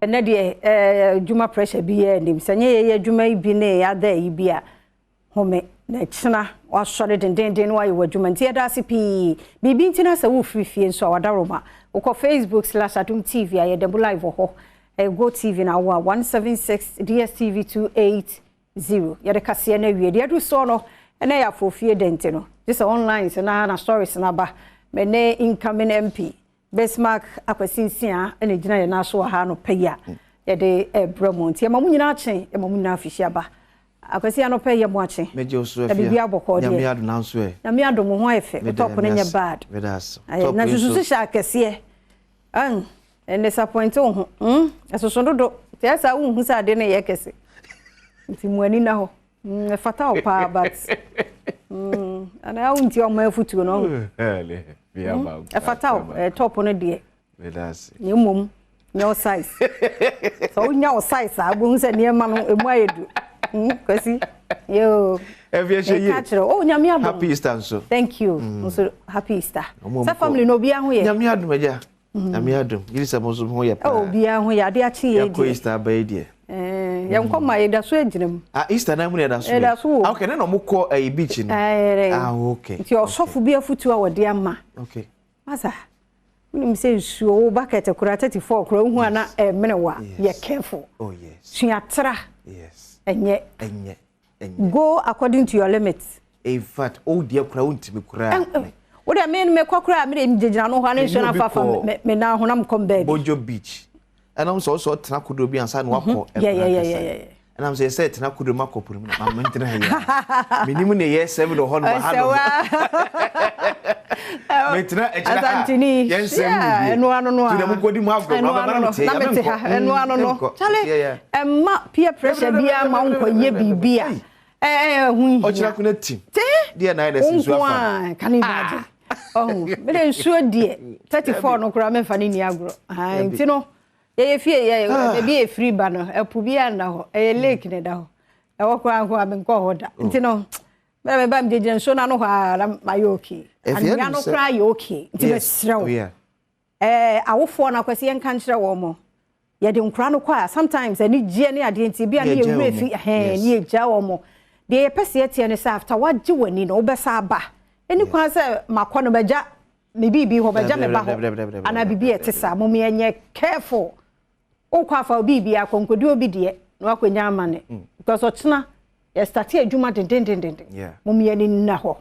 Ɛnɛ deɛ ɛɛ adwuma pressure bi yɛ anim. Sɛ nyɛ yɛyɛ adwuma yi bi ne ada yi bi a home na ɛkyena wasɔre dendenden na wayɛ w'adwuma nti yɛda ase pii. Biribi nti na sɛ wofiri fie nso a wadaroma wokɔ Facebook/Adom TV a yɛda mu live wɔ hɔ. Ɛyɛ Go TV na wɔ a 176, DSTV 280. Yɛde kaseɛ no awie deɛ adu soɔ no ɛnɛ yɛ afofie dente no gye sɛ online sɛ na na stories no aba. Me ne incoming MP Bismarck Akwasi Nsia ɛna gyina yɛn nan so wɔ ha no pɛ yi a yɛde ɛbrɛ mu nti yɛma mo nyinaa akye, yɛma mo nyinaa afihyia ba. Akwasi, anɔpɛ yɛ mo akye. Megye wo so. Na biribi abɔkɔ deɛ? Nyame adom nanso ɛ. Nyame adom, ho ayɛ fɛ. Top no nyɛ bad. Meda ase. Ayɛ na susu hyɛ akɛseɛ ɛn ɛn wo ho ɛsoso dodo nti ɛsɛ a wonhu sɛ ade no yɛ kɛse nti mu ani na hɔ ɛfata wo paa, but ana wonti ɔma afotuo no ɛfata wo top no deɛ. Meda ase. Na mmom nyɛ wo size. Sɛ wonya wo size a, wobɛhu sɛ nneɛma no ɛmu ayɛ du. Kwasi yo. Ɛfi ɛhyɛ yie. Ɛka kyerɛ oh, Nyame adom. Happy Easter nso. Thank you nso, happy Easter. Sɛ family no obiara ho yɛ? Nyame adom, agya, Nyame adom yiri sɛ mo nso ho yɛ paa. Oh, obiara ho yɛ, ade akye yɛ. Yɛkɔ Easter aba yi deɛ. Yɛnkɔ ma yɛda so agyina mu. Ah, Easter na mu na yɛda so. Yɛda so wɔ. Ah, okay, ne na ɔmo kɔ ɛyi beach no. Ah, okay. Nti ɔsɔfo bi afutuo a wɔde ama. Masa wonim sɛ nsuo wo bucket koraa 34 koraa wohu ana ɛmene wa yɛ careful. Oh yes. Suatra. Ɛnyɛ. Ɛnyɛ, ɛnyɛ. Go according to your limit. In fact, o deɛ koraa wontumi koraa. Wo deɛ me mekɔ koraa, me de gyinagyina no hɔ a ne nsuo no afafa me nan ho na mekɔ baabi. Bojo Beach ɛnam sɛ ɔsɛ ɔtena kodoɔ bi ansa na wakɔ. Ɛnam sɛ yɛsɛ tena kodoɔ mu akɔ po no mu na ma mentena ha yi a menim ne yɛ sɛm wɔ hɔ nom ha nom metena akyirɛ ha. Asantini. Yɛnsɛm ne bi ɛno ano no a nti dɛ mokɔdi mu agorɔ ɛno ano no na mete ha, ɛno ano no. Kyale, ɛma peer pressure biara ma wonkɔyɛ biribi a ɛɛ ho hia. Ɔkyerɛ ko no tim te deɛ na ayɛ dɛ sɛ nsuo nko afa. A can you imagine? Ɔho mede nsuo deɛ 34 no koraa memfa ne ni agorɔ. Ah, nti no yɛyɛ fie yɛ baabi yɛ firi ba no, ɛpo bi anda hɔ, ɛyɛ lake na ɛda hɔ. Ɛwɔ koraa nko a menkɔ hɔ da nti no mɛrɛ meba megyinagyina nsuo no ano hɔ a na mayɛ okay. Ɛfi anwea ɛnum no sɛ- koraa yɛ okay nti mesrɛ wo. Awofoɔ no, Akwasi, yɛnka nkyerɛ wɔn mo yɛde nkora no kɔ a, sometimes ani gyeɛ ne adeɛ nti ebi a ne Yɛgya yɛwura wɔn. fi ɛhɛn ne yɛgya wɔn mo. Deɛ yɛpɛ sɛ yɛteɛ ne sɛ after wagye w'ani no, wobɛsa aba ɛni kwan sɛ makɔ no bɛgya me biribi hɔ, bɛgya me ba hɔ anaa biribi a ɛte saa. Mo yɛnyɛ careful. Wokɔ afa obi biribi akɔnkɔdi obi deɛ na wakɔnya ama ne because ɔkyena yɛ start adwuma dendendenden. Mo yɛni nna hɔ.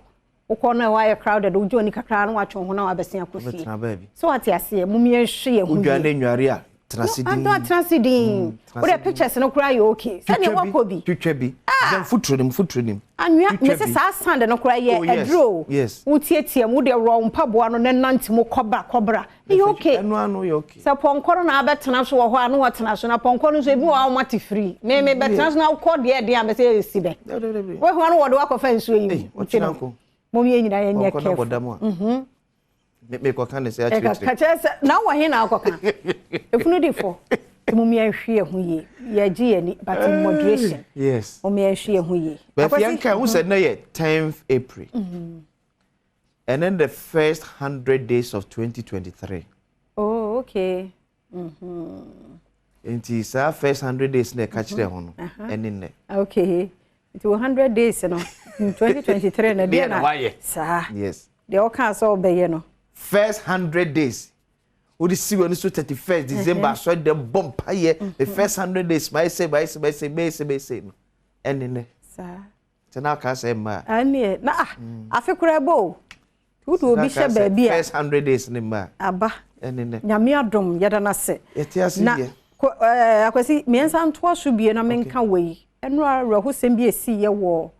Wokɔ no ɛhɔ ayɛ crowded, wogye w'ani kakra na watwe wo ho na wabɛsen akɔ fie. Wobɛtena baabi. So wate aseɛ, mo yɛnhwɛ yɛn ho wodwa yie. ne nnware a, tena ase din. Ado atena ase din. Tena Wode ase din. pictures no koraa yɛ okay sɛdeɛ Twitwa bi, wakɔ bi. Twitwa bi dɛ mfuturo nim, mfuturo nim. Anwea. Twitwa Mese bi. saa sand no koraa yɛ aduro. Wotietie mu, wode worɔ wo mpaboa no ne nante mu kɔbra kɔbra, ɛyɛ okay. Ɛno ano yɛ okay. Sɛ pɔnkɔ no na abɛtena so wɔ hɔ a na wɔtena so na pɔnkɔ no nso ebi wɔ hɔ a wɔate firi me me bɛtena so na wokɔ deɛ ɛdeɛ a mɛsɛ ɛsi bɛ Dabi, dabi, dabi. woahu ano wɔde wakɔfa nsuo yi Ei, mu nti ɔkyena no nko. mom yɛn nyinaa yɛnyɛ Pɔnkɔ no careful. bɔ dam a mekɔka ne sɛ ɛka akyerɛkyerɛ. Ka kyerɛ sɛ na wɔ he na akɔka efunu di fɔ nti mom yɛnhwɛ yɛn ho yie. Yɛgye yɛn ani but in moderation. Mom yɛnhwɛ yɛn ho yie. Bɛfi Akwasi- yɛnka wo sɛ nnɛ yɛ 10th April and then the first 100 days of 2023. Oh, okay. Nti saa first 100 days na ɛka kyerɛ ho no ɛne nnɛ. Okay, nti wɔ 100 days no in 2023 no deɛ Deɛ na na wayɛ. Saa. Yes. Deɛ ɔka sɛ ɔbɛyɛ no. First 100 days wode si w'ani so 31st December asɔre dɛm bɔ mpayɛ, the first 100 days mayɛ sɛ mayɛ sɛ mayɛ sɛ mayɛ sɛ mayɛ sɛ no ɛne nnɛ. Saa. Sɛ na aka sɛ mma a ɛneɛ na ah, afe koraa bɔ o, wode obi hyɛ baabi a first 100 days ne mma a aba. A ɛne nnɛ. Nyame adom, yɛda no ase. Yɛte ase. Na Deɛ Akwasi, mmiɛnsa ntoa so bie na menka wei. Ɛno awerɛhosɛm bi esi yɛ wɔ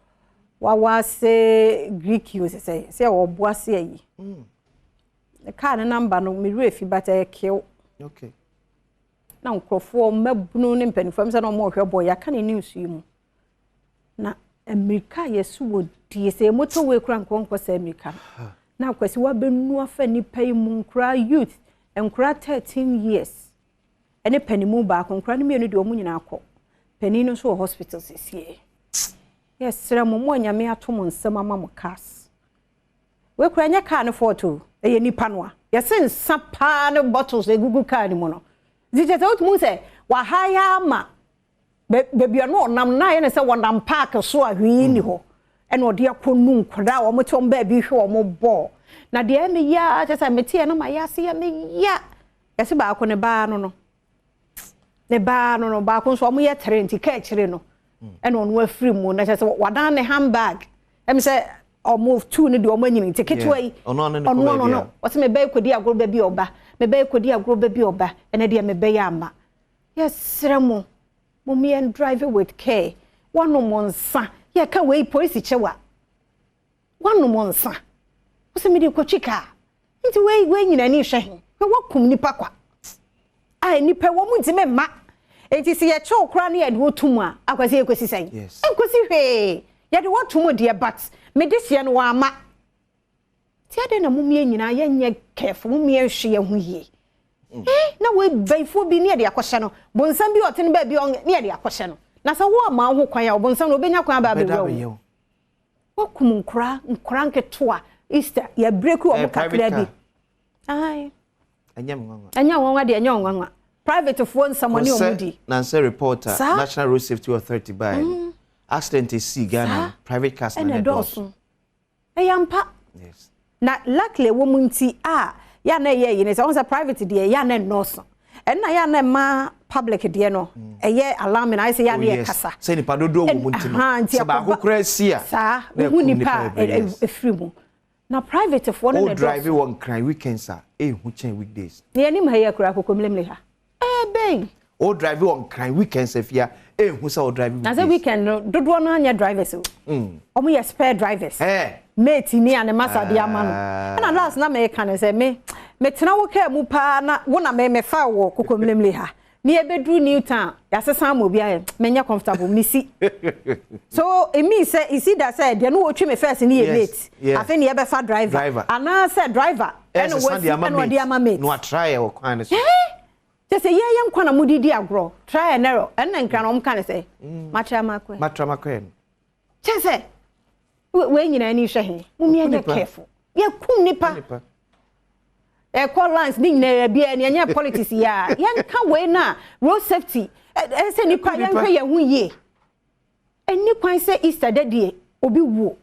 Wawase Greek o, sɛ wɔ Boase ayi kaa ne number no mewerɛ fi, but ɛyɛ kew. Na nkurɔfoɔ mmabunu ne mpanimfoɔ sɛ na ɔmo ɔhwɛ bɔ yɛaka ne news yi mu na mmirika a yɛsi wɔ die sɛ motorway kora nkɔnkɔ sɛ mmirika no na Akwasi wabɛnu afa nipa yi mu, nkora youth, nkora 13 years ɛne panimu baako. Nkora no mmienu deɛ, ɔmo nyinaa kɔ, panin no nso wɔ hospital sesie. Yɛsrɛ mo, mo a Nyame ato mo nsɛm ama mo cars, wei kora nyɛ car no fault o, ɛyɛ nipa no a yɛse nsa paa ne bottles egugu car no mu no. Nti kyerɛ sɛ wotumi sɛ Wahaya ama baabi a no ɔnam na ayɛ ne sɛ wɔnam park so a hwee ni hɔ. Ɛna ɔde akɔnu nkwadaa a wɔn te wɔn baabi hwɛ wɔn bɔɔl. Na deɛ ɛmɛ ya kyerɛ sɛ mete yɛ no ma yɛ ase yɛ me ya. Yɛsi baako ne baa no no. Ne baa no no baako nso wɔn yɛ tere nti kaa akyire no. Ɛna ɔno afiri mu na kyerɛ sɛ wadan ne handbag. Ɛmi sɛ ɔmo tu ne deɛ ɔmo anyini nti ketewa yi. Ɔno ano ne kɔ Ɔno ano baabi no a. ɔsɛ mebɛyɛ kɔdi agorɔ baabi a ɔba, mebɛyɛ kɔdi agorɔ baabi a ɔba, ɛnɛ deɛ mebɛyɛ ama. Yɛsrɛ mo, mo yɛn drive with care. Wɔnom nsa, yɛka wei polisi kyɛw a, wɔnom nsa. Wɔsɛ mede kɔtwi kaa. Nti wei wei nyina ni hwɛ he. Hwɛ wɔkum nipa kwa. A nipa wɔn mu ntumi mma. Nti sɛ yɛkyɛw koraa ne yɛde wɔtu mu a, akwasi yɛkɔsi sɛn? Yes. Nkosi hwee. Yɛde wɔtu mu deɛ, but mede seɛ no wɔama. Ti ade na mo mmea nyinaa yɛnyɛ careful, mo mmea nhwɛ yɛn ho yie. Na wo bɛyifoɔ bi ne yɛde akɔhyɛ no, bonsam bi a ɔte no baabi a ne yɛde akɔhyɛ no. Na sɛ wo ama wo ho kwan a, ɔbonsam no obɛnya kwan aba Bɛda abɛwura wo. abɛyɛ wo. Wakum nkora, nkora nketewa. Easter, yɛbreki wɔn Private kakra bi. car. Aye. Ɛnyɛ me nwanwa. Ɛnyɛ nwanwa deɛ, ɛnyɛ nwanwa. Private foɔ nsɛm ɔne ɔmo di. Nansɛ report a Saa? National Road Safety Authority baa no, accident esi Ghana no, private cars na Ɛna ɛdɔɔso. ɛdɔɔso. Ɛyɛ ampa. Yes. Na luckily wɔ mu nti a yɛ na ɛyɛ yi ne sɛ wɔn sɛ private deɛ yɛ na ɛnɔɔso. Ɛnna yɛ na ɛma public deɛ no ɛyɛ alarming, ayɛ sɛ yɛ Oh, na yɛ yes. kasa. Sɛ nipa dodoɔ wɔ mu nti no, Aha, nti sɛ baako akɔba- koraa si a, saa na wohu ɛkum nipa a bebree, yes. ɛfiri mu. Na private foɔ no O na drive ɛdɔɔso. wɔ Nkran weekends a, ehu kyɛn weekdays. Ne yɛnim ha yɛ kura kokomlemle ha. Ɛbɛn. O drive wɔ Nkran weekends afia, ehu sɛ o drive Na sɛ weekdays. weekend no dodoɔ no anyɛ drivers o. Ɔmo yɛ spare drivers. Mate ni a ne masa de ama no. Ɛna last na meka ne sɛ me metena wo kaa mu paa na wo na me mefa wɔ kokomlemle ha. Ne yɛbɛduru New Town, yɛasesa ama obi ayɛ, menyɛ comfortable, misi. So it means sɛ isi da sɛ deɛ no wɔtwi me first ne yɛ mate. Afei ne yɛbɛfa driver. Driver. Anaasɛ driver ɛna Ɛsesa wɔasi de ama ɛna ɔde ama mate. Na watry wɔ kwan no so. Kyɛ sɛ yɛyɛ nkwa na mode di agorɔ, try and error, ɛnna nkra na ɔmo ka ne sɛ matra makɔ. Matra makɔɛ no. Kyɛ sɛ wei nyinaa ni hwɛ he, mo mmea nyɛ nipa. careful. Yɛkum nipa. Nipa. Ɛkɔ lines ne nyinaa bia ne ɛnyɛ politics yi a yɛnka wei na road safety ɛsɛ nipa nipa. Yɛnhwɛ yɛn ho yie. Ɛni kwan sɛ Easter da deɛ obi wuo.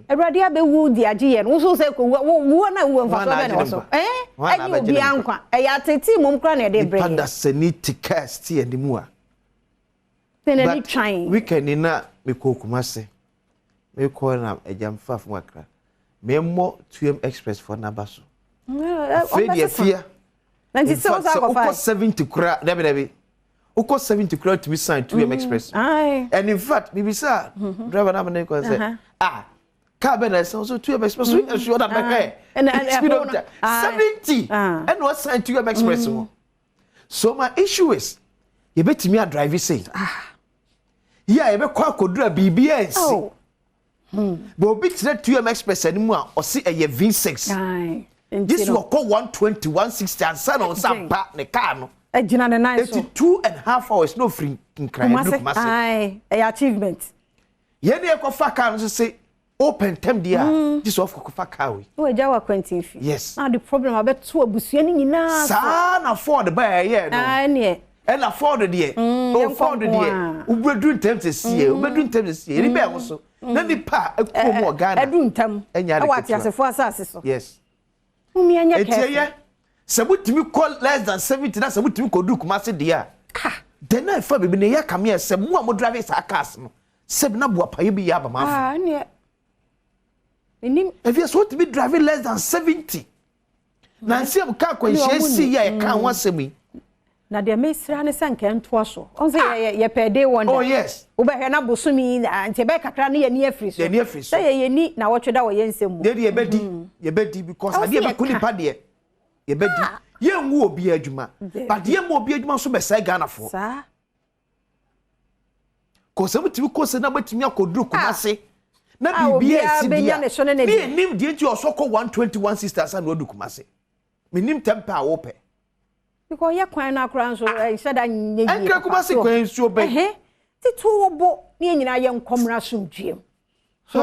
Awurade abɛwu di agye yɛn, woso sɛ kɔ wuo wuo na wuo mfasoɔ Hwan na bɛ na agye wɔ ne so nkwa? ɛɛ Hwan na ɛnyɛ abɛgye ne obiara nkwa? nkwa, ɛyɛ atete mom koraa na ɛde brɛ Nipa yɛn. dasani te cars te anim a. Sɛ n'ani But twan. weekend ni na mekɔ Kumase. Mekɔ na agya mfa fam kakra. Memmɔ 2M Express fo n'aba so. Afei deɛ fia. Na nti In sɛ fact, wosa sɛ wokɔ akɔfa 70 koraa, dabi dabi. Wokɔ 70 koraa tumi sign 2M Express. And in fact, mibisa driver na amene kɔ sɛ, ah, car bɛ na ɛsɛn so 2M Express so yɛ sure na bɛhwɛ. Ɛna Speedometer ɛho no, aye. 70. Ɛna ɔsign 2M Express ho. So my issue is, yɛbɛtumi adrive sei. Yi a yɛbɛkɔ akɔduru a biribi ansi. Oh. But obi kyerɛ 2M Express anim a ɔsi ɛyɛ V6. Nti This no wɔkɔ 120, 160 ansa na ɔnsa Ɛgyɛn. ba ne car no. Ɛgyina ne nan so. Eti 2.5 hours na ofiri Nkran Kumase. ɛduru Kumase. Aye, ɛyɛ achievement. Yɛn ne yɛkɔfa car no so sɛ open tɛm deɛ a, gye sɛ ɔkɔfa car wei. Na wagya wɔ akwantin fi. Yes. Na the problem abɛto abusua no nyinaa so. Saa na Ford ba ɛyɛ no. Aye, neɛ. Ɛna Ford deɛ, o Yɛnkɔ Ford nko deɛ, a. wobɛduru ntɛm sɛ sie, wobɛduru ntɛm sɛ sie, yɛni bɛn ho so. Na nipa a ɛkuo mu wɔ Ghana. Ɛdu ntam. Ɛnyɛ ade Ɛwɔ ketewa. ateasefoɔ asase so. Yes. Mumia nyɛ Eti careful. ɛyɛ sɛ mutumi kɔ less than 70 na sɛ mutumi kɔ du Kumase deɛ a, then na ɛfa bibi na ɛyɛ kamea sɛ mo a mo drive saa cars no, sɛbi na boapayɛ bi yɛ aba ma afo. Ah, neɛ. Enim. Efi sɛ wotumi drive less than 70 na nsi kaa akwanhyia Ɛne ɔmo si ni. yi a yɛka ho asɛm yi. Na deɛ mesra ne sɛ nka ntoa so. Ɔn sɛ yɛpɛ day wonder. Oh yes. Wobɛhwɛ na bosomi yi, ah, nti ɛbɛyɛ kakra ne yɛni afiri so. Yɛni afiri so. Sɛ yɛyɛni na wɔtwe da wɔ yɛn nsɛm mu. Deɛ deɛ yɛbɛdi, yɛbɛdi because Ɛwɔ adeɛ sɛ bɛko yɛka. nipa deɛ yɛbɛdi, yɛngu obi adwuma, but yɛmma obi adwuma nso bɛsɛe Ghanafoɔ. Saa. Kò sɛ mutumi kɔ sɛ na bɛtumi akɔduru Kumase na A biribi obiara esi bɛnya ne so ne ne ne deɛ. yɛnim deɛ nti ɔsɔ kɔ 120, 160 ansa na wadu Kumase. Menim tɛmpɛ a wopɛ. Because ɔyɛ kwan no akora nso ɛnhyɛ da nyɛ yie. Ɛnkra papa. Kumase kwan nsuo bɛn. Ɛhɛ. Titi wo bo ne yɛn nyinaa yɛ nkɔmmra asomdwoeɛ mu. So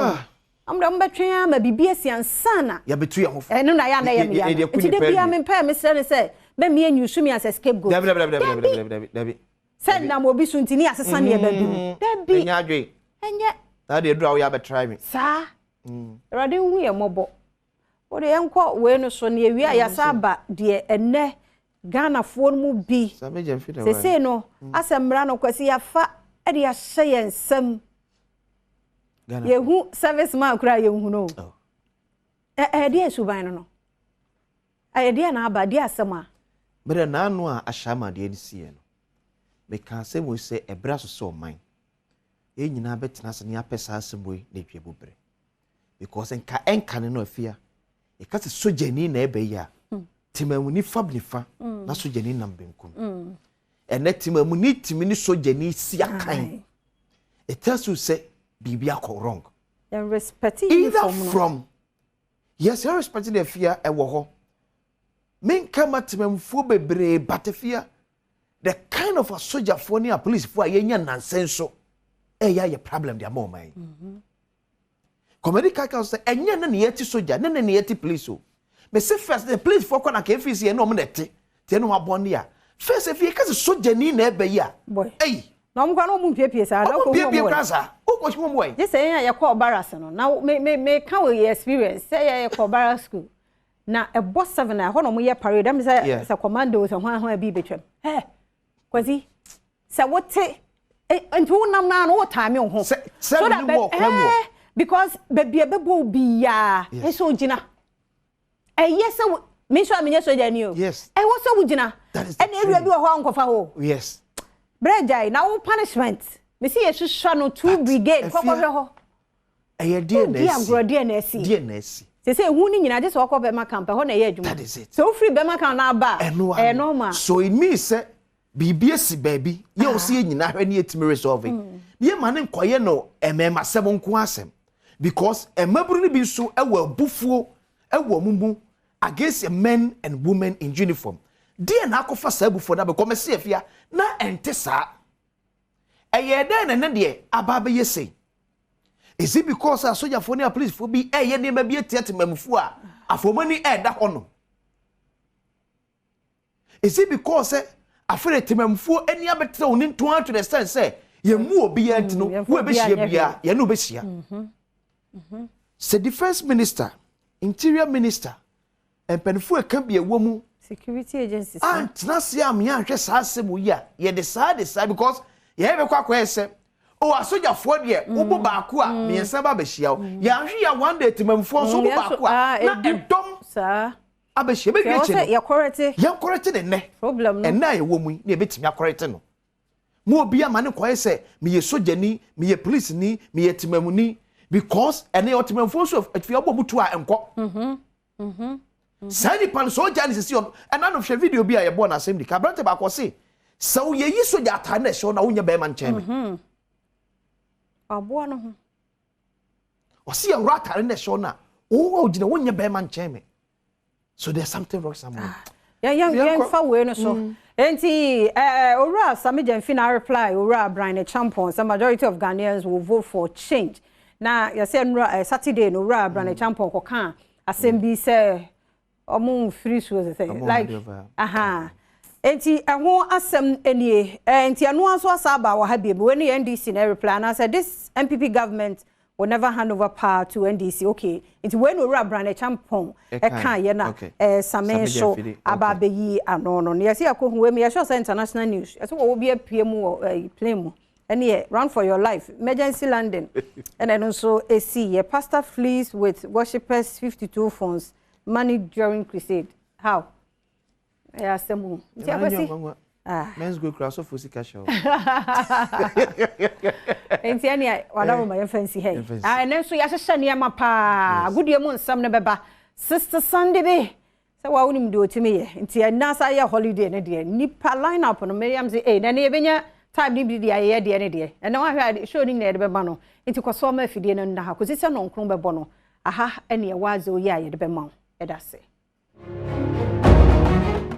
ɔmo de ɔmo bɛtwɛn ama biribi asi ansa na Yɛbɛtu yɛn ho fo. Ɛno na yɛ ana yɛ meya Yɛde no. aku Nti da nipa bia awie. mempɛ a mesrɛ ne sɛ Mɛmi enyu sumi as a scapegoat. Dabi, dabi, dabi, dabi, dabi, dabi, dabi. Sɛ nam obi so nti ne asesa nneɛma bi mu. Dabi. Ɛnyɛ adwe. Ɛnyɛ. Na deɛ duru a woyɛ abɛtry me. Saa. Awurade nhu yɛ mmɔbɔ. Wode yɛnkɔ wei no so ne yɛwie a, yɛasa aba deɛ ɛnɛ Ghanafoɔ no mu bi. Sesei no, asɛ mmara no, Kwasi, yɛafa de ahyɛ yɛn nsam. Yɛhu service man koraa, yɛnhu no. Ɛdeɛ suban no, ɛyɛ deɛ na aba deɛ asɛm a. Mmerɛ naano a ahyɛ amadeɛ no siiɛ no, meka asɛm wei sɛ ɛberɛ aso sɛ ɔman yɛn nyinaa bɛtena ase ne yɛapɛ saa asɛm wei na adwa mu berɛ, because nka ɛnka ne no afia yɛka sɛ sogyani na ɛbɛ yi a, temamuni fa nifa na sogyani nam benkum. Ɛnɛ temamuni timi ne sogyani si akan. It tells you sɛ biribi akɔ wrong. Yɛn respect either uniform no. From yes, yɛn respect de afia ɛwɔ hɔ. Menka ma temamfuo bebree, but afia, the kind of asogyafoɔ ne apolisifoɔ a yɛnya nansa nso ɛyɛ ayɛ problem de ama ɔman yi. Kɔmɛdi kaka sɛ ɛnyɛ ne ne yɛte sogya ne ne ne yɛte police o. Mese first the police foɔ kɔ na ka efi si yɛn ne ɔmo na ɛte tie ne wɔn abɔn ne a, first efi yɛ kasi sogyani na ɛbɛ yi a. Boy. Ɛyi. Na ɔmo kora na ɔmo mpiepie saa na ɔmo ɔkɔ hu piepie ɔmo wɔ. Kora saa ɔkɔ si wɔn wɔ yi. Gye sɛ yɛn a yɛkɔɔ barracks no na me ka wɔ yɛ experience sɛ yɛ yɛkɔɔ barracks school na ɛbɔ 7 a, ɛhɔ na ɔmo yɛ parade ɛmi sɛ sɛ commando, sɛ hwan hwan bi betwam ɛ. Kwasi, sɛ wote nti wonam naa no, wotime wo ho. Sɛ 7 ni wɔ ɔkwan mu wɔ. Because baabi a ɛbɛbɔ wo biara ɛsɛ ogyina. Ɛyɛ sɛ wo me nso a menyɛ sogya ni o. Ɛwɔ sɛ wogyina. That is the ɛna ewura bi wɔ hɔ a nkɔfa hɔ o. Brɛ gyae na wo punishment mesi yɛhwehwɛ no two brigade kɔkɔhwɛ hɔ. Ɛyɛ deɛ na wodi esi. Agorɔ deɛ na esi. Deɛ na esi. Sɛ ehu ne nyinaa gye sɛ wɔkɔ bɛma camp, ɛhɔ na ɛyɛ adwuma. That is it. Sɛ wofiri bɛma camp na aba a, ɛno ɛyɛ ano normal. So it means sɛ biribi esi baabi yɛ o si yɛ nyinaa hwɛ ne yɛtumi resolve ne yɛ ma ne nkɔyɛ no ɛmɛɛma asɛm nko asɛm, because mmabunu no bi nso ɛwɔ abufuo ɛwɔ ɔmo mu against men and women in uniform. Deɛ na akɔfa saa abufuo na bɛkɔ mɛsi afia na ɛnte saa. Ɛyɛ dɛn na ne deɛ aba abɛyɛ sei? Is it because asogyafoɔ ne apolisifoɔ bi ɛyɛ nneɛma bi atia temamufoɔ a afɔmani ɛɛda hɔ no? Is it because sɛ afei temamufoɔ ani abɛtena wɔn ne ntoa to the extent sɛ yɛn mu obiara nti no yɛmfa wo obiara ebehyia nyɛ bia yɛn no bɛhyia sɛ Defence Minister, Interior Minister, mpanimfoɔ ɛka bi ɛwɔ mu, security agencies. Antena se a mmea ahwɛ saa asɛm yi a yɛde saa de saa, because yɛyɛ bɛkɔ akɔyɛ sɛ o asogyafoɔ deɛ wobɔ baako a, mmiɛnsa ba abɛhyia wo. Yɛahwe yɛ one day, temamufoɔ nso wobɔ yɛn nso, baako a na edu. ɛdɔm abɛhyia bɛwie ɛwɔ akyi sɛ no yɛkɔrɛte yɛnkɔrɛte ne nnɛ. Problem no. Ɛnnɛ a yɛwɔ mu yi na yɛbɛtumi akɔrɛte no mo. Obi ama ne kɔyɛ sɛ meyɛ sogyani, meyɛ polisini, meyɛ temamuni, because ɛnɛ yɛ ɔtemamufoɔ nso afie ɔbɔ mu tu a ɛnkɔ saa nipa no sɛ ɔgya ne sisi ɔno. Ɛna no hwɛ video bi a yɛbɔɔ n'asɛm di ka, aberante baako ɔse sɛ woyɛyi sogya ataade na ɛhyɛ wo na wonyɛ bɛrima nkyɛn me. Aboa no ho. Ɔse yɛworɔ ataade na ɛhyɛ wo no a, wowɔ ogyina wonyɛ bɛrima nkyɛn me. So there's something wrong somewhere. Yɛn Yɛnkɔ. Yɛmfa wei no so. Nti Owura Sami Gyamfi na reply Owura Bryan Acheampong sɛ majority of Ghanaians will vote for change. Na yɛsɛ nnura Saturday no, Owura Bryan Acheampong kɔka asɛm bi sɛ ɔmo mfiri so sɛ ɔmo like hand over. Aha, nti ɛho asɛm nie. Nti ɛno nso asa aba wɔ ha bi. Wei no yɛ NDC na reply anaasɛ this NPP government will never hand over power to NDC. Okay, nti wei no Owura Bryan Acheampong ɛka ɛka yɛ na Sami Sami so Gyamfi, aba abɛyi ano no. Na yɛsɛ yɛkɔ hu wei mu, yɛsɛ sɛ international news, yɛsɛ wɔwɔ bi apue mu wɔ plane mu, ɛne yɛ run for your life, emergency landing, ɛna ɛno nso esi yɛ pastor flees with worshippers 52 phones, money during crusade. How? Ɛyɛ asɛm o. Nti Akwasi, ah. Men's go kura asɔfo sika hyɛ o. Nti ɛne wadaworo ma yɛmfa nsi ha yi. Yɛmfa nsi. Ah, ɛnɛ nso yɛahyehyɛ nneɛma paa. Agodie mu nsɛm no bɛba. Sister Sunday bi sɛ wa wonim deɛ ɔtumi yɛ, nti ɛna sa yɛ holiday no deɛ, nipa line up no, Miriam sɛ ei, na ɛnɛ yɛbɛnya time ne bi deɛ ayɛyɛ deɛ ne deɛ ɛnɛ wahwɛ a, show no nyinaa yɛde bɛma no. Nti kɔ so ɔma afidie no nna ha kɔsi sɛ nɔnkron bɛbɔ no aha. Ɛne ɛwɔ adze oyi a yɛde bɛma wo. Ɛda ase.